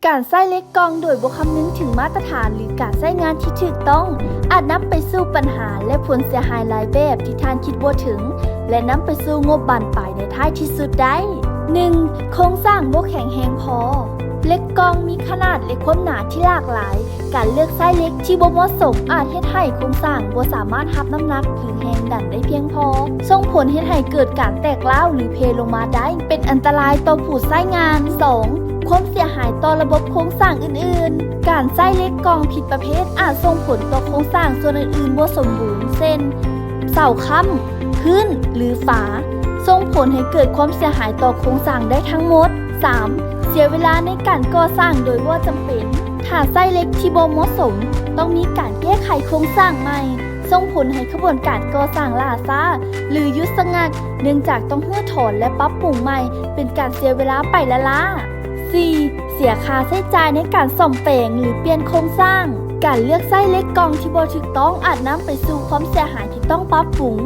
ການໃຊ້ເຫຼັກກ່ອງໂດຍບໍ່ຄຳນຶງເຖິງມາດຕະຖານ ຫຼື ການໃຊ້ງານທີ່ຖືກຕ້ອງ ອາດນຳໄປສູ່ບັນຫາ ແລະ ຜົນເສຍຫາຍຫຼາຍແບບທີ່ທ່ານຄິດບໍ່ເຖິງ ແລະ ນຳໄປສູ່ງົບບານປາຍໃນທ້າຍທີ່ສຸດໄດ້. ໜຶ່ງ, ໂຄງສ້າງບໍ່ແຂງແຮງພໍ. ເຫຼັກກ່ອງມີຂະໜາດ ແລະ ຄວາມໜາທີ່ຫຼາກຫຼາຍ. ການເລືອກໃຊ້ເຫຼັກທີ່ບໍ່ເໝາະສົມອາດເຮັດໃຫ້ໂຄງສ້າງບໍ່ສາມາດຮັບນ້ຳໜັກ ຫຼື ແຮງດັນໄດ້ພຽງພໍ, ສົ່ງຜົນເຮັດໃຫ້ເກີດການແຕກຮ້າວ ຫຼື ເພລົງມາໄດ້ ເປັນອັນຕະລາຍຕໍ່ຜູ້ໃຊ້ງານ. ສອງ, ຄວາມເສຍຫາຍຕໍ່ລະບົບໂຄງສ້າງອື່ນໆ. ການໃຊ້ເຫຼັກກ່ອງຜິດປະເພດອາດສົ່ງຜົນຕໍ່ໂຄງສ້າງສ່ວນອື່ນໆບໍ່ສົມບູນ ເຊັ່ນ ເສົາຄ້ຳ, ພື້ນ ຫຼື ຝາ, ສົ່ງຜົນໃຫ້ເກີດຄວາມເສຍຫາຍຕໍ່ໂຄງສ້າງໄດ້ທັງໝົດ. ສາມ, ເສຍເວລາໃນການກໍ່ສ້າງໂດຍບໍ່ຈຳເປັນ. ຖ້າໃຊ້ເຫຼັກທີ່ບໍ່ເໝາະສົມ, ຕ້ອງມີການແກ້ໄຂໂຄງສ້າງໃໝ່, ສົ່ງຜົນໃຫ້ຂະບວນການກໍ່ສ້າງຫຼ້າຊ້າ ຫຼື ຢຸດຊະງັກ ເນື່ອງຈາກຕ້ອງຮື້ຖອນ ແລະ ປັບປຸງໃໝ່ ເປັນການເສຍເວລາໄປລ້າໆ. ສີ່, ເສຍຄ່າໃຊ້ຈ່າຍໃນການສ້ອມແປງ ຫຼື ປ່ຽນໂຄງສ້າງ. ການເລືອກໃຊ້ເຫຼັກກ່ອງທີ່ບໍ່ຖືກຕ້ອງອາດນຳໄປສູ່ຄວາມເສຍຫາຍທີ່ຕ້ອງປັບປຸງ,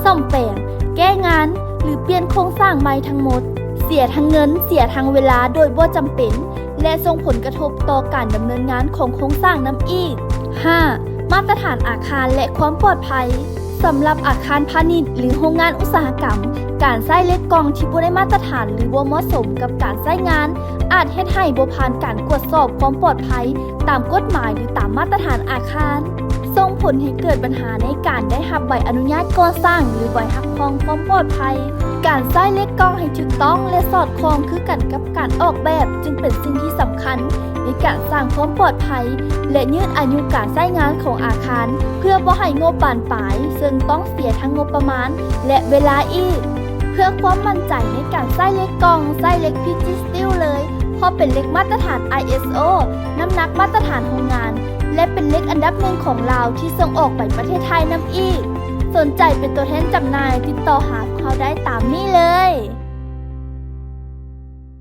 ສ້ອມແປງ, ແກ້ງານ ຫຼື ປ່ຽນໂຄງສ້າງໃໝ່ທັງໝົດ. ເສຍທັງເງິນ, ເສຍທັງເວລາໂດຍບໍ່ຈຳເປັນ ແລະ ສົ່ງຜົນກະທົບຕໍ່ການດຳເນີນງານຂອງໂຄງສ້າງນຳອີກ. ຫ້າ, ມາດຕະຖານອາຄານ ແລະ ຄວາມປອດໄພ. ສຳລັບອາຄານພານິດ ຫຼື ໂຮງງານອຸດສາຫະກຳ, ການໃຊ້ເຫຼັກກ່ອງທີ່ບໍ່ໄດ້ມາດຕະຖານ ຫຼື ບໍ່ເໝາະສົມກັບການໃຊ້ງານ ອາດເຮັດໃຫ້ບໍ່ຜ່ານການກວດສອບຄວາມປອດໄພຕາມກົດໝາຍ ຫຼື ຕາມມາດຕະຖານອາຄານ, ສົ່ງຜົນໃຫ້ເກີດບັນຫາໃນການໄດ້ຮັບໃບອະນຸຍາດກໍ່ສ້າງ ຫຼື ໃບຮັບຮອງຄວາມປອດໄພ. ການໃຊ້ເຫຼັກກ່ອງໃຫ້ຖືກຕ້ອງ ແລະ ສອດຄ່ອງຄືກັນກັບການອອກແບບ ຈຶ່ງເປັນສິ່ງທີ່ສຳຄັນ ໃນການສ້າງຄວາມປອດໄພ ແລະ ຍືດອາຍຸການໃຊ້ງານຂອງອາຄານ ເພື່ອບໍ່ໃຫ້ງົບບານປາຍ, ເຊິ່ງຕ້ອງເສຍທັງງົບປະມານ ແລະ ເວລາອີກ. ເພື່ອຄວາມໝັ້ນໃຈໃນການໃຊ້ເຫຼັກກ່ອງ, ໃຊ້ເຫຼັກ PG Steel ເລີຍ, ເພາະເປັນເຫຼັກມາດຕະຖານ ISO, ນ້ຳໜັກມາດຕະຖານໂຮງງານ ແລະ ເປັນເຫຼັກອັນດັບໜຶ່ງຂອງລາວທີ່ສົ່ງອອກໄປປະເທດໄທນຳອີກ. ສົນໃຈເປັນຕົວແທນຈຳໜ່າຍ, ຕິດຕໍ່ຫາພວກເຮົາໄດ້ຕາມນີ້ເລີຍ.